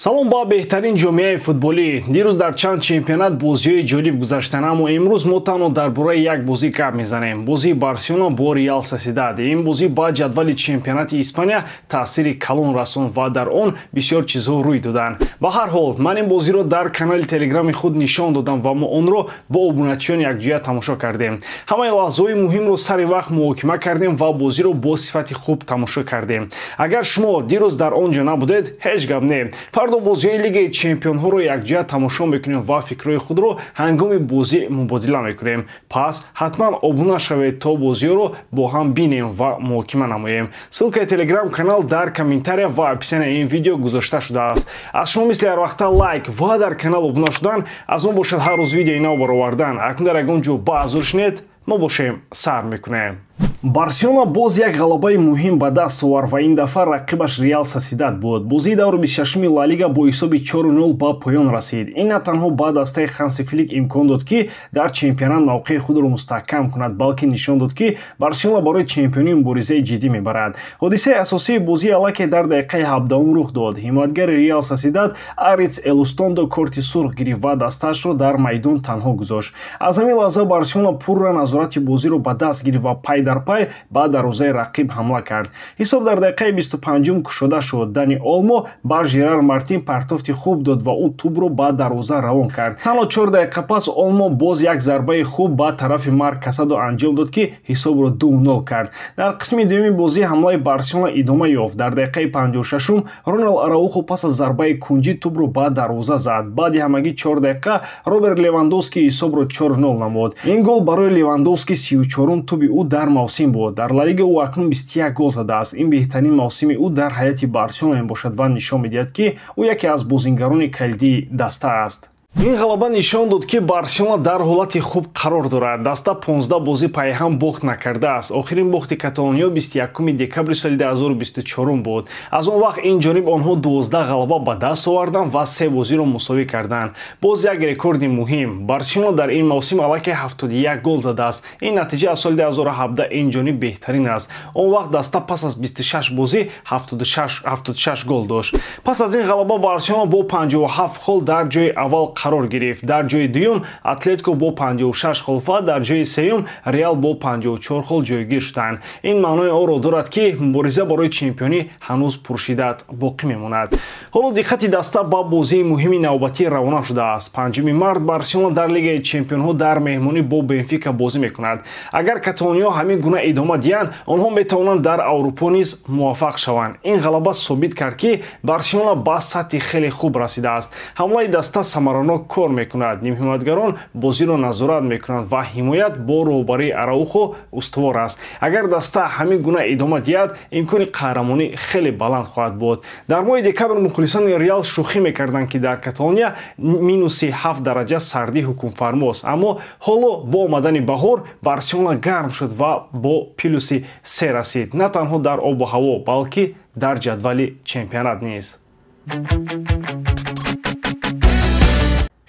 Салом ба беҳтарин ҷомеаи футболӣ. Дирӯз дар чанд чемпионат бозиҳои ҷолиб гузаштанд, аммо имрӯз мо танҳо дар бораи як бозӣ гап мезанем. Бозии Барселона бо Реал Сосьедад. Ин бозӣ ба ҷадвали чемпионати Испания таъсири калон расонд ва дар он бисёр чизҳо рӯй доданд. Ба ҳар ҳол, ман ин бозиро дар канали телеграми худ нишон додам ва мо онро бо обуначиён якҷоя тамошо кардем. Ҳамаи лаҳзаҳои муҳимро сари вақт муҳокима кардем ва бозиро бо сифати хуб тамошо кардем. Агар шумо дирӯз дар он ҷо набудед, ҳеҷ гап не. Фардо бозиҳои Лигаи чемпионҳоро якҷоя тамошо мекунем ва фикрҳои худро ҳангоми бозӣ мубодила мекунем. Пас ҳатман обуна шавед, то бозиҳоро бо ҳам бинем ва муҳокима намоем. Ссылкаи телеграм-канал дар комментария ва описанияи ин видео гузошта шудааст. Аз шумо мисли ҳар вақта лайк ва дар канал обуна шудан, аз он бошад ҳар рӯз видеои нав баровардан. Акнун дар ягон ҷо ба ҳузур шинед, мо бошем сар мекунем. Барселона боз як ғалабаи муҳим ба даст овард ва ин дафъа рақибаш Реал Сосьедад буд. Бозии даври 26-уми Ла Лига бо ҳисоби 4-0 ба поён расид. Ин на танҳо ба дастаи Ханси Флик имкон дод, ки дар чемпионат мавқеи худро мустаҳкам кунад, балки нишон дод, ки Барселона барои чемпионӣ муборизаи ҷиддӣ мебарад. Ҳодисаи асосии бозӣ аллакай дар дақиқаи 17 рух дод. Ҳимоятгари Реал Сосьедад Ариц Элустондо корти сурх гирифт ва дастаашро дар майдон танҳо гузошт. Аз ҳамин лаҳза Барселона пурра назорати бозиро ба даст гирифт ва пай дар пай ба дарвозаи рақиб ҳамла кард. Ҳисоб дар дақиқаи 25 кушода шуд. Дани Олмо ба Жерар Мартин партофти хуб дод ва ӯ тӯбро ба дарвоза равон кард. Танҳо 4 дақиқа пас Олмо боз як зарбаи хуб ба тарафи Марк Касадо анҷом дод, ки ҳисобро 2-0 кард. Дар қисми дуюми бозӣ ҳамлаи Барселона идома ёфт. Дар дақиқаи 56 Роналд Араухо пас аз зарбаи кунҷӣ тӯбро ба дарвоза зад. Баъди ҳамагӣ 4 дақиқа Роберт Левандовски ҳисобро 4-0 намуд. Ин гол барои Левандовски 34-ум тӯби ӯ дар мавсим буд. Дар Ла Лига ӯ акнун 21 гол задааст. Ин беҳтарин мавсими ӯ дар ҳайати Барселона мебошад ва нишон медиҳад, ки ӯ яке аз бозингарони калидии даста аст. Ин ғалаба нишон дод, ки Барселона дар ҳолати хуб қарор дорад. Даста 15 бозӣ пайҳам бохт накардааст. Охирин бохти каталониё 21 декабри соли 2024 буд. Аз он вақт ин ҷониб онҳо 12 ғалаба ба даст оварданд ва 3 бозиро мусовӣ карданд. Боз як рекорди муҳим. Барселона дар ин мавсим аллакай 71 гол задааст. Ин натиҷа аз соли 2017 ин ҷониб беҳтарин аст. Он вақт даста пас аз 26 бозӣ 76 гол дошт. Пас аз ин ғалаба Барселона бо 57 хол дар ҷои аввал қарор гирифт. Дар ҷои дуюм Атлетико бо 56 хол ва дар ҷои сеюм Реал бо 54 хол ҷойгир шуданд. Ин маънои онро дорад, ки мубориза барои чемпионӣ ҳанӯз пуршиддат боқӣ мемонад. Ҳоло диққати даста ба бозии муҳими навбатӣ равона шудааст. 5 март Барселона дар Лигаи чемпионҳо дар меҳмонӣ бо Бенфика бозӣ мекунад. Агар каталониҳо ҳамин гуна идома диҳанд, онҳо метавонанд дар Аврупо низ муваффақ шаванд. Ин ғалаба собит кард, ки Барселона ба сатҳи хеле хуб расидааст. Ҳамлаи даста самаранок кор мекунад. Нимҳимоятгарон бозиро назорат мекунанд ва ҳимоят бо роҳбарии Араухо устувор аст. Агар даста ҳамин гуна идома диҳад, имкони қаҳрамонӣ хеле баланд хоҳад буд. Дар моҳи декабр мухлисони Реал шӯхӣ мекарданд, ки дар Каталония -7 дараҷа сардӣ ҳукмфармост, аммо ҳоло бо омадани баҳор Барселона гарм шуд ва бо +3 расид. На танҳо дар обу ҳаво, балки дар ҷадвали чемпионат низ.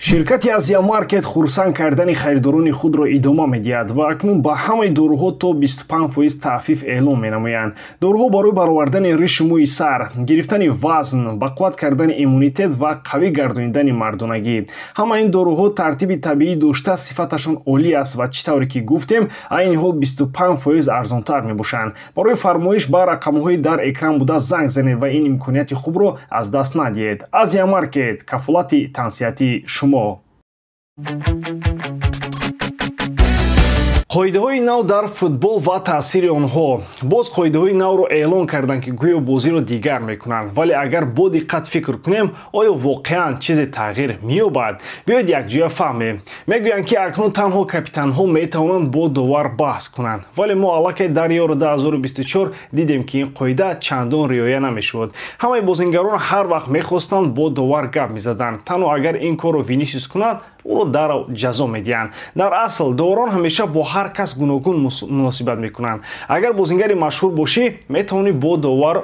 Ширкати Азия Маркет хурсанд кардани харидорони худро идома медиҳад ва акнун ба ҳамаи доруҳо то 25% таъфиф эълон менамоянд. Доруҳо барои баровардани ришу мӯи сар, гирифтани вазн, ба қувват кардани иммунитет ва қавӣ гардонидани мардонагӣ. Ҳамаи ин доруҳо тартиби табиӣ дошта, сифаташон олӣ аст ва чӣ тавре ки гуфтем, айни ҳол 25% арзонтар мебошанд. Барои фармоиш ба рақамҳои дар экран буда занг занед ва ин имконияти хубро аз даст надиҳед. Азия Маркет, кафолати тансиҳатии шумо. Қоидаҳои нав дар футбол ва таъсири онҳо. Боз қоидаҳои навро эълон карданд, ки гӯё бозиро дигар мекунанд. Вале агар бо диққат фикр кунем, оё воқеан чизе тағйир меёбад? Биёед якҷоя фаҳмем. Мегӯянд, ки акнун танҳо капитанҳо метавонанд бо довар баҳс кунанд. Вале мо аллакай дар Евро 2024 дидем, ки ин қоида чандон риоя намешуд. Ҳамаи бозингарон ҳар вақт мехостанд бо довар гап мезаданд. Танҳо агар ин корро Винисиус кунад, ӯро дарав ҷазо медиҳанд. Дар асл доварон ҳамеша бо ҳар кас гуногун муносибат мекунанд. Агар бозингари машҳур бошӣ, метавонӣ бо довар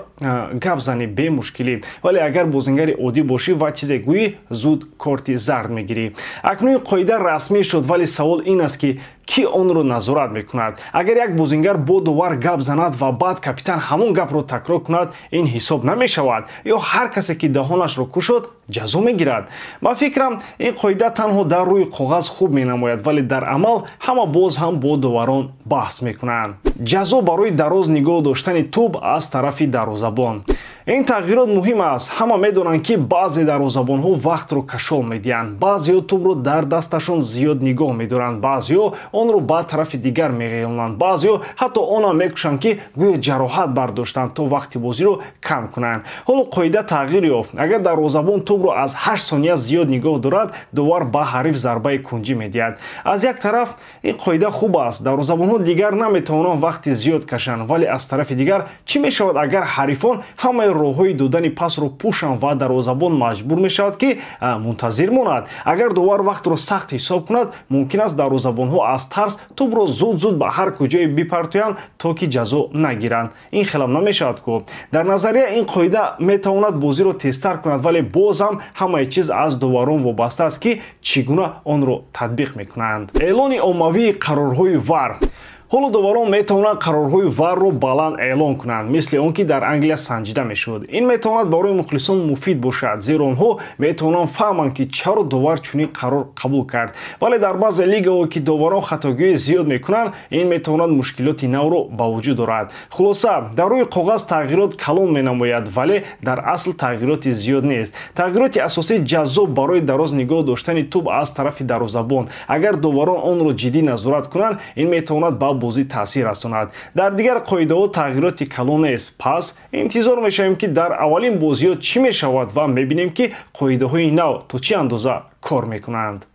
гап занӣ бемушкилӣ, вале агар бозингари оддӣ бошӣ ва чизе гӯӣ, зуд корти зард мегирӣ. Акнун ин қоида расмӣ шуд, вале савол ин аст, ки Кӣ онро назорат мекунад? Агар як бозингар бо довар гап занад ва баъд капитан ҳамон гапро такрор кунад, ин ҳисоб намешавад. Ё ҳар касе ки даҳонашро кушод, ҷазо мегирад. Ба фикрам, ин қоида танҳо дар рӯи коғаз хуб менамояд, вале дар амал ҳама боз ҳам бо доварон баҳс мекунанд. Ҷазо барои дароз нигоҳ доштани тӯб аз тарафи дарвозабон. Ин тағйирот муҳим аст. Ҳама медонанд, ки баъзе дарвозабонҳо вақтро кашол медиҳанд, баъзеҳо тӯбро дар дасташон зиёд нигоҳ медоранд, баъзеҳо онро ба тарафи дигар меғелонанд, баъзеҳо ҳатто онам мекушанд, ки гӯё ҷароҳат бардоштанд, то вақти бозиро кам кунанд. Ҳоло қоида тағйир ёфт. Агар дарвозабон тӯбро аз 8 сония зиёд нигоҳ дорад, довар ба ҳариф зарбаи кунҷӣ медиҳад. Аз як тараф ин қоида хуб аст, дарвозабонҳо дигар наметавонанд вақти зиёд кашанд, вале аз тарафи дигар чӣ мешавад, агар ҳарифон ҳамаи роҳҳои додани пасро пӯшанд ва дарвозабон маҷбур мешавад, ки мунтазир монад? Агар довар вақтро сахт ҳисоб кунад, мумкин аст дарвозабонҳо аз тарс тӯбро зуд-зуд ба ҳар куҷое бипартоянд, то ки ҷазо нагиранд. Ин хелам намешавад ку. Дар назария ин қоида метавонад бозиро тезтар кунад, вале боз ҳам ҳамаи чиз аз доварон вобаста аст, ки чӣ гуна онро татбиқ мекунанд. Эълони оммавии қарорҳои ВАР. Ҳоло доварон метавонанд қарорҳои ВАРро баланд эълон кунанд, мисли он ки дар Англия санҷида мешуд. Ин метавонад барои мухлисон муфид бошад, зеро онҳо метавонанд фаҳманд, ки чаро довар чунин қарор қабул кард. Вале дар баъзе лигаҳо, ки доварон хатогиҳои зиёд мекунанд, ин метавонад мушкилоти навро ба вуҷуд орад. Хулоса, дар рӯи коғаз тағйирот калон менамояд, вале дар асл тағйироти зиёд нест. Тағйироти асосӣ ҷазо барои дароз нигоҳ доштани тӯб аз тарафи дарвозабон. Агар доварон онро ҷиддӣ назорат кунанд, ин метавонад ба бозӣ таъсир расонад. Дар дигар қоидаҳо тағйироти калон нест. Пас интизор мешавем, ки дар аввалин бозиҳо чӣ мешавад, ва мебинем, ки қоидаҳои нав то чӣ андоза кор мекунанд.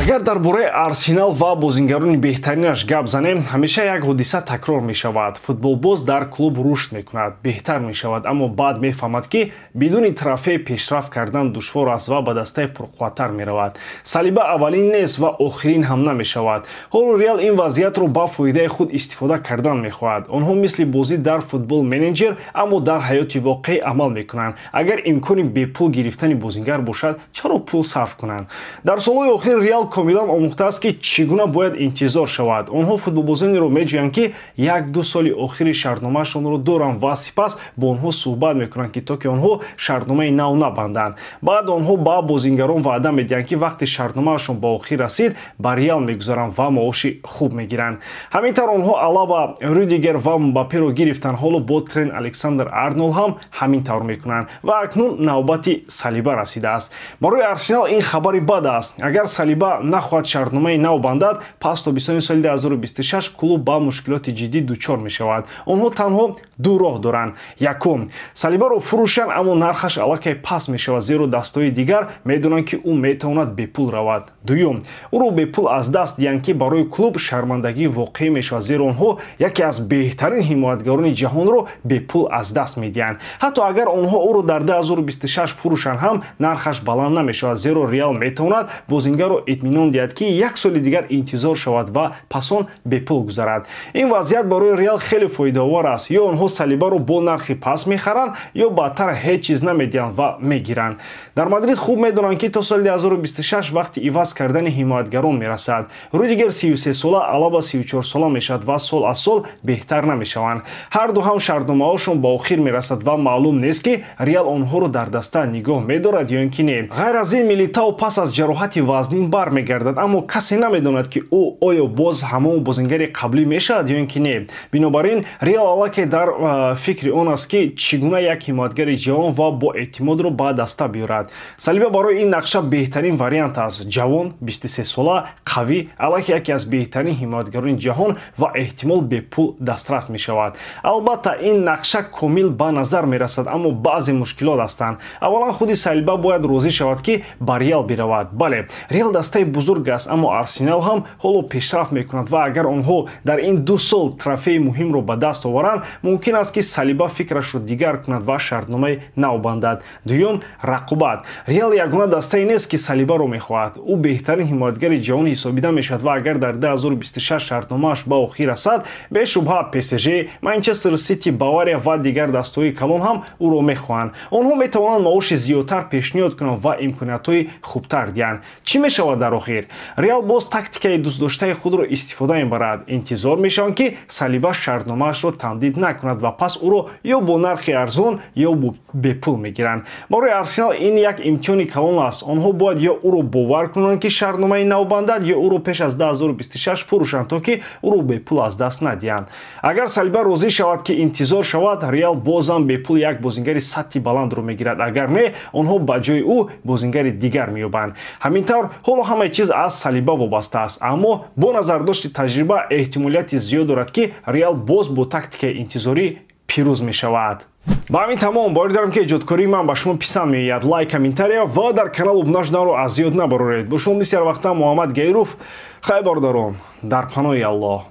Агар дар бораи Арсенал ва бозингарони беҳтаринаш гап занем, ҳамеша як ҳодиса такрор мешавад. Футболбоз дар клуб рушд мекунад, беҳтар мешавад, аммо баъд мефаҳмад, ки бидуни трофей пешрафт кардан душвор аст ва ба дастаи пурқувваттар меравад. Салиба аввалин нест ва охирин ҳам намешавад. Ҳоло Реал ин вазъиятро ба фоидаи худ истифода кардан мехоҳад. Онҳо мисли бозӣ дар Футбол Менеҷер, аммо дар ҳаёти воқеӣ амал мекунанд. Агар имкони бепул гирифтани бозингар бошад, чаро пул сарф кунанд? Дар солҳои охир Реал комилан омӯхтааст, ки чӣ гуна бояд интизор шавад. Онҳо футболбозонеро меҷӯянд, ки як-ду соли охири шартномаашонро доранд, ва сипас бо онҳо суҳбат мекунанд, ки то ки онҳо шартномаи нав набанданд. Баъд онҳо ба бозингарон ваъда медиҳанд, ки вақти шартномаашон ба охир расид, ба Реал мегузаранд ва маоши хуб мегиранд. Ҳамин тавр онҳо Алаба, Рюдигер ва Мбапперо гирифтанд. Ҳоло бо Трент Александр Арнолд ҳам ҳамин тавр мекунанд ва акнун навбати Салиба расидааст. Барои Арсенал ин хабари бад аст. Агар Салиба нахоҳад шартномаи нав бандад, пас то бистонии соли 2026 клуб ба мушкилоти ҷиддӣ дучор мешавад. Онҳо танҳо ду роҳ доранд. Якум, Салибаро фурӯшанд, аммо нархаш аллакай паст мешавад, зеро дастҳои дигар медонанд, ки ӯ метавонад бепул равад. Дуюм, ӯро бепул аз даст диҳанд, ки барои клуб шармандагии воқеӣ мешавад, зеро онҳо яке аз беҳтарин ҳимоятгарони ҷаҳонро бепул аз даст медиҳанд. Ҳатто агар онҳо ӯро дар 2026 фурӯшанд ҳам, нархаш баланд намешавад, зеро Реал метавонад бозингарро итминон диҳад, ки як соли дигар интизор шавад ва пас он бепул гузарад. Ин вазъият барои Реал хеле фоидаовар аст. Ё онҳо Салибаро бо нархи паст мехаранд, ё баъдтар ҳеҷ чиз намедиҳанд ва мегиранд. Дар Мадрид хуб медонанд, ки то соли 2026 вақти иваз кардани ҳимоятгарон мерасад. Рюдигер 33 сола, Алаба 34 сола мешавад ва сол аз сол беҳтар намешаванд. Ҳар ду ҳам шартномаҳошон ба охир мерасад ва маълум нест, ки Реал онҳоро дар даста нигоҳ медорад ё ин ки не. Ғайр аз ин, Милитао пас аз ҷароҳати вазнин бармегардад, аммо касе намедонад, ки ӯ оё боз ҳамон бозингари қаблӣ мешавад ё ин ки не. Бинобар ин Реал аллакай дар фикри он аст, ки чӣ гуна як ҳимоятгари ҷавон ва бо эътимодро ба даста биёрад. Салиба барои ин нақша беҳтарин вариант аст. Ҷавон, 23 сола, қавӣ, аллакай яке аз беҳтарин ҳимоятгарони ҷаҳон ва эҳтимол бепул дастрас мешавад. Албатта, ин нақша комил ба назар мерасад, аммо баъзе мушкилот ҳастанд. Аввалан, худи Салиба бояд розӣ шавад, ки ба Реал биравад. Бале, Реал дастаи бузург аст, аммо Арсенал ҳам ҳоло пешрафт мекунад ва агар онҳо дар ин ду сол трофеи муҳимро ба даст оваранд, мумкин аст, ки Салиба фикрашро дигар кунад ва шартномаи нав бандад. Дуюм, рақобат. Реал ягона дастае нест, ки Салибаро мехоҳад. Ӯ беҳтарин ҳимоятгари ҷаҳон ҳисобида мешавад ва агар дар 2026 шартномааш ба охир расад, бешубҳа ПСЖ, Манчестер Сити, Бавария ва дигар дастаҳои калон ҳам ӯро мехоҳанд. Онҳо метавонанд маоши зиёдтар пешниҳод кунанд ва имкониятҳои хубтар диҳанд. Чӣ мешавад дар Охир Реал боз тактикаи дӯстдоштаи худро истифода мебарад. Интизор мешаванд, ки Салиба шартномаашро тамдид накунад ва пас ӯро ё бо нархи арзон, ё бепул мегиранд. Барои Арсенал ин як имтиҳони калон аст. Онҳо бояд ё ӯро бовар кунанд, ки шартномаи нав бандад, ё ӯро пеш аз 2026 фурӯшанд, то ки ӯро бепул аз даст надиҳанд. Агар Салиба розӣ шавад, ки интизор шавад, Реал бозам бепул як бозингари сатҳи баландро мегирад. Агар не, онҳо ба ҷои ӯ бозингари дигар меёбанд. Ҳамин тавр, ҳоло ҳамаи чиз аз Салиба вобаста аст, аммо бо назардошти таҷриба эҳтимолияти зиёд дорад, ки Реал боз бо тактикаи интизорӣ пирӯз мешавад. Ба ҳамин тамом. Боварӣ дорам, ки эҷодкории ман ба шумо писанд меояд. Лайк, комментария ва дар канал обуна шуданро аз ёд набароред. Бо шумо мисли ҳар вақта Муҳаммад Гаиров. Хайр, бародарон, дар паноҳи Аллоҳ.